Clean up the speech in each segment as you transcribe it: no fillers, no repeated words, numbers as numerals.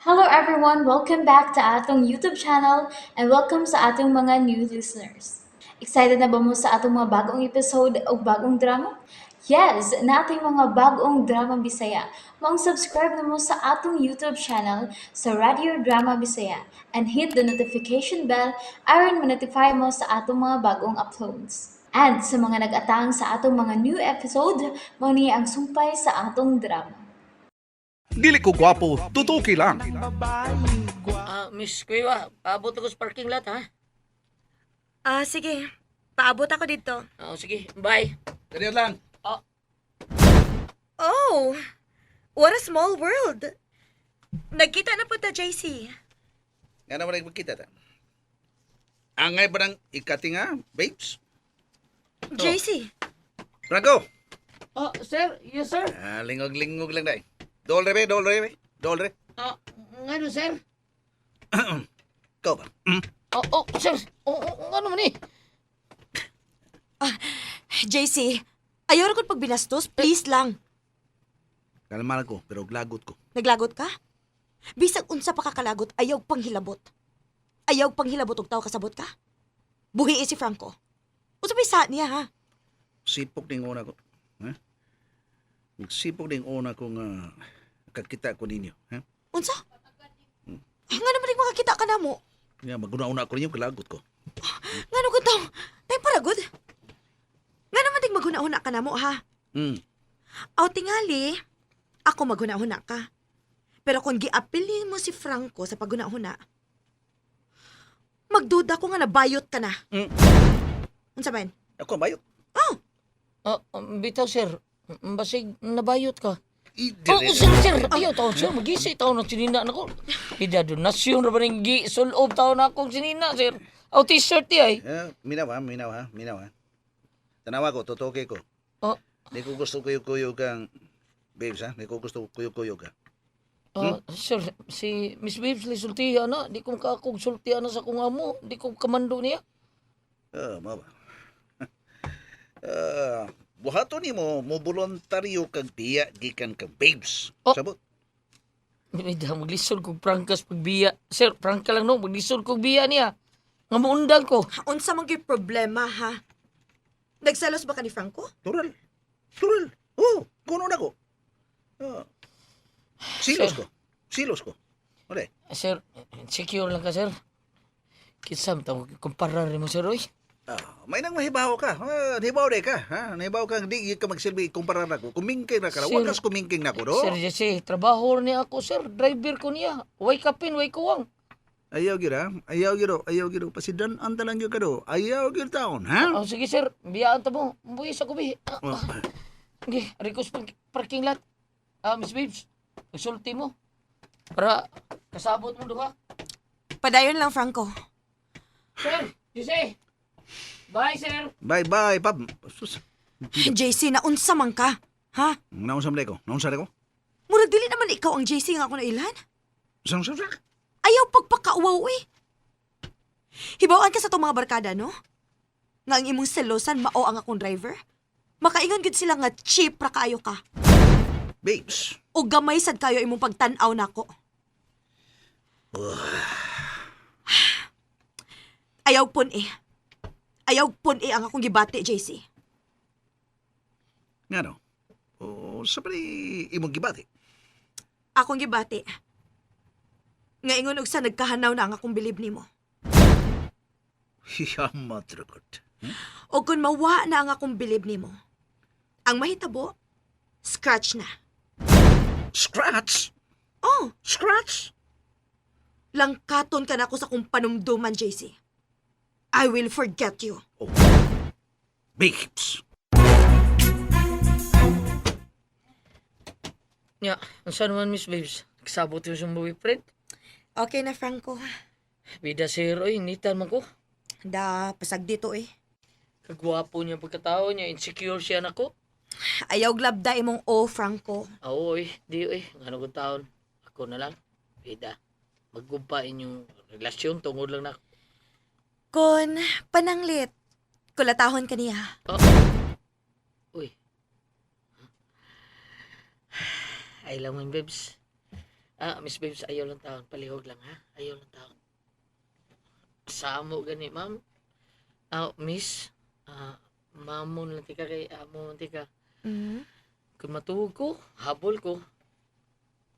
Hello everyone! Welcome back to atong YouTube channel and welcome sa atong mga new listeners. Excited na ba mo sa atong mga bagong episode o bagong drama? Yes! Naa tay mga bagong drama Bisaya. Maong subscribe na mo sa atong YouTube channel sa Radio Drama Bisaya and hit the notification bell aron ma-notify mo sa atong mga bagong uploads. And sa mga nag-atang sa atong mga new episode, mao ni ang sumpay sa atong drama. Dili ko gwapo, tutuki lang. Ah, Miss Kuya, paabot ako sa parking lot, ha? Ah, sige. Paabot ako dito. Ah, sige, bye. Dali lang. Oh, what a small world. Nagkita na po ta, JC. Nga naman ay magkita ta. Angay ba ng ikatinga, babes? JC, Franco! Ah, sir, yes, sir. Ah, lingog-lingog lang dai. Dolre be, dolre be, dolre. Ah, ngano, sir? Ikaw ba? Mm. Oh, oh, sir. Oh, ngano man eh? JC, ayaw ra kong pagbinastos, please lang. Kalma ko, pero glagot ko. Naglagot ka? Bisag unsa pa kakalagot, ayaw panghilabot. Ayaw panghilabot og tao, kasabot ka? Buhi si Franco. Unsa may sa niya, ha? Sipok ning una ko. Ha? Sipok ning una ko nga kakita ko ninyo. Ha? Unsa? Ah, nga naman makakita ka na mo. Nga, maguna-una ko ninyo, kalagot ko. Ngano ko taw? Tay para good. Nga naman dig maghuna-huna ka na mo, ha? Aw tingali, ako maghuna-huna ka. Pero kung giapilin mo si Franco sa paghuna-huna, magduda ko nga nabayot ka na. Unsa man? Ako, bayot. Ah, bitaw, sir. Basig, nabayot ka. Idire. Oh, sir, sir. Ayaw, taon, sir. Magisi, taon ng sinina na ko. Ida, donasyon ra ba ning gi, sulob taon na akong sinina, sir. Aw, t-shirt di ay. Eh, minaw ha, minaw ha, minaw ha. Tanawa ko, tutuki ko. Oh. Di ko gusto kuyo-kuyo kang, babes ha, di ko gusto kuyo-kuyo ka. Ah, sir, si Miss Babes sultihan na. Di ko makaakog sultihan na sa akong amo. Di ko kamando niya. Ah, mao ba? Ah, buhaton nimo mo voluntaryo kag biya gikan kang babes. Oh. Sabot. Bida, maglisod kog prangkas pagbiya. Sir, prangka lang no, maglisod kog biya niya. Nga muundang ko. Unsa man gyud problema, ha? Nagselos ba ka ni Franco? Tural. Tural. Oh, kuno na ko. Ah. Silos Sir. ko. Silos ko. Ore. Sir, secure lang ka, sir. Kinsam tawag kumpara rin mo, sir, oy. Ah, may nang mahibaw ka. Ah, nahibaw di ka, ha? Nahibaw ka di ka magsilbi kumpara na ko. Kumingking na ka. Sir. Wakas kumingking na ko do. Sir Jesse, trabaho niya ako, sir. Driver ko niya. Way kapin, way kuwang. Ayaw gyud ha. Ayaw gyud. Ayaw gyud. Pasidan ang talang gyud ka do. Ayaw gyud taon, ha? Oh, sige, sir. Biyaan ta mo. Buhis ako, bi. Ah, Oh. ah. Sige, request parking lot. Ah, Miss Babes, isulti mo. Para kasabot mo duha. Padayon lang, Franco. Sir, Jesse. Bye, sir. Bye bye, pab. Sus. JC, naunsa man ka? Ha? Naunsa man ko? Naunsa ko? Murag dili naman ikaw ang JC nga ako nailhan. Sa sa. Ayaw pagpakauwaw eh. Hibawaan ka sa itong mga barkada, no? Nga ang imong selosan mao ang akong driver. Makaingon gud sila nga cheap ra kaayo ka. Babes. O gamay sad kayo imong pagtan-aw nako. Ayaw pon eh. Ayaw pon eh ang akong gibati, JC. Nga no? O, sa pa ni imong gibati? Akong gibati. Nga ingon og sa nagkahanaw na ang akong bilib nimo. Hiyamat ragot. O kung mawa na ang akong bilib nimo. Ang mahitabo, scratch na. Scratch? Oh, Scratch? langkaton ka na ako sa kong panumduman, JC. I will forget you. Oh. Babes. Ya, unsa naman, Miss Babes? Kasabot yung sa boyfriend. Okay na, Franco. Bida, sir, oy, nitan man ko. Da, pasag dito eh. Kagwapo niya pagkatao niya, insecure siya nako. Ayaw glabda imong o, Franco. Ah, oy, di oy, ngano ko taon. Ako na lang. Bida. Maggumpa inyong relasyon tungod lang nako. Kon pananglit, kulatahon ka niya. Oh. Uy. Ay lang man, babes. Ah, Miss Babes, ayaw lang taon. Palihog lang, ha? Ayaw lang taon. Samo gani, ma'am. Ah, miss, ah, mamon lang tika kay amo man tika. Kung matuog ko, habol ko.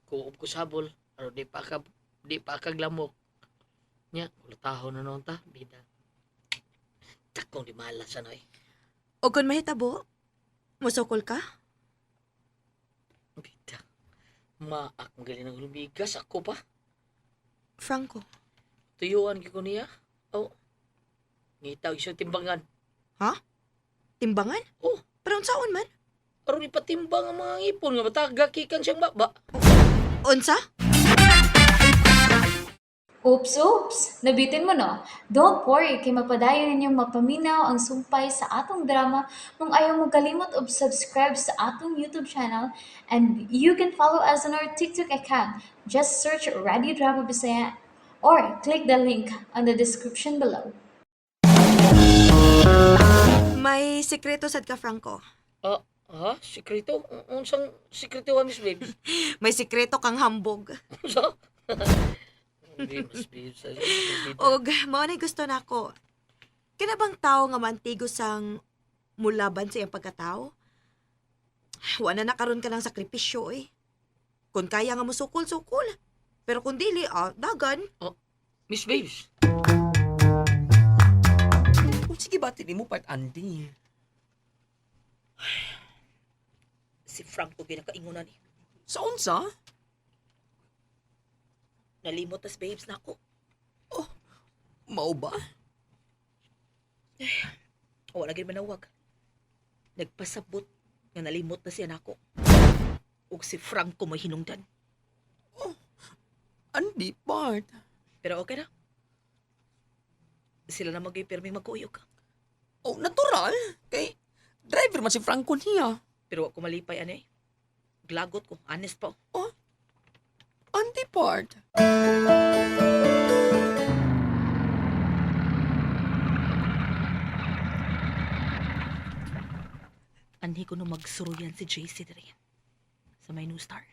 Kuob ko sa habol. Aron di pa kaglamok. Nya, kulataho na noon ta, bida. Takong di malas ano eh. O kung mahitabo, musukol ka? Bida. Maak magaling ng humigas ako pa. Franco. Tuyuan gyud ko niya. Oh. Ngita og siya timbangan. Timbangan? Oh. Pero unsaon man? Aron ipatimbang ang mga ngipon nga bataga kikan siyang baba. Unsa? Oops, oops! Nabitin mo no? Don't worry, kay mapadayon ninyong mapaminaw ang sumpay sa atong drama kung ayaw mo kalimot og subscribe sa atong YouTube channel, and you can follow us on our TikTok account. Just search Radio Drama Bisaya or click the link on the description below. May sekreto sad ka, Franco. Ah, ha? Sikreto? Unsang sikreto wa, Miss Babes? May sekreto kang hambog. Unsa? Hindi, Miss Babes. Ay, bida. Og mao na gusto nako. Kana bang tao nga mantigo sang mulaban sa iyang pagkatao? Wa na nakaron ka ng sakripisyo eh. Kung kaya nga musukol, sukol. Pero kung dili, dagan. Miss Babes. Oh, sige ba, mo part Andy. Si Franco ginakaingunan eh. Sa unsa? Nalimot tas babes na ako. Mao ba? Wala gid manawag. Nagpasabot nga nalimot na siya nako. Ug si Franco may hinungdan. Andy part. Pero okay na. Sila na magay pirming magkuyog. Oh, natural. Kay driver man si Franco niya. Pero wa ko malipay ani. Glagot ko, honest pa. Andy part. Anhi ko no magsuruyan si JC diri. Sa may new star.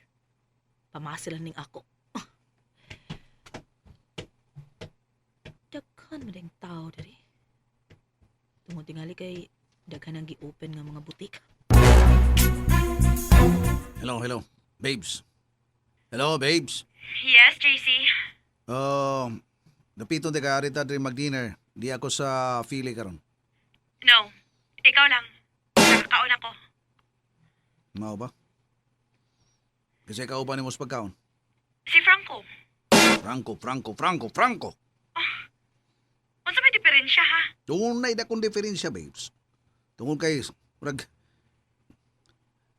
Pamasa lang ning ako. Daghan man ang tao diri. Tungod tingali kay daghan ang gi-open nga mga butik. Hello, hello. Babes. Hello, babes. Yes, JC. Oh, napiton di ka arita diri mag-dinner. Di ako sa Philly karon. No, ikaw lang. Nakakaon ako. Mao ba? Kasi ikaw pa nimo sa pagkaon. Si Franco. Franco, Franco, Franco, Franco. Unsa may diferensya ha? Dunay na kong diferensya, babes. Tungod kay, murag,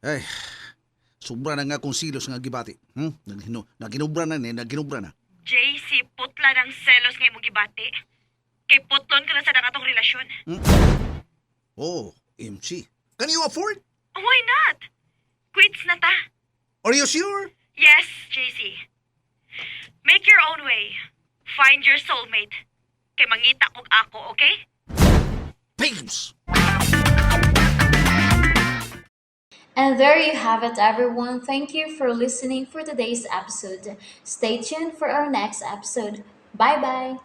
ay, sobra na nga kong silos nga gibati. Naginubra na ni, naginubra na. JC, putla ng selos nga imong gibati. Kay putlon ka na sa atong relasyon. Oh, MC. Can you afford? Why not? Quits na ta. Are you sure? Yes, JC. Make your own way. Find your soulmate. Kay mangita kog ako, okay? Babes! And there you have it, everyone. Thank you for listening for today's episode. Stay tuned for our next episode. Bye bye.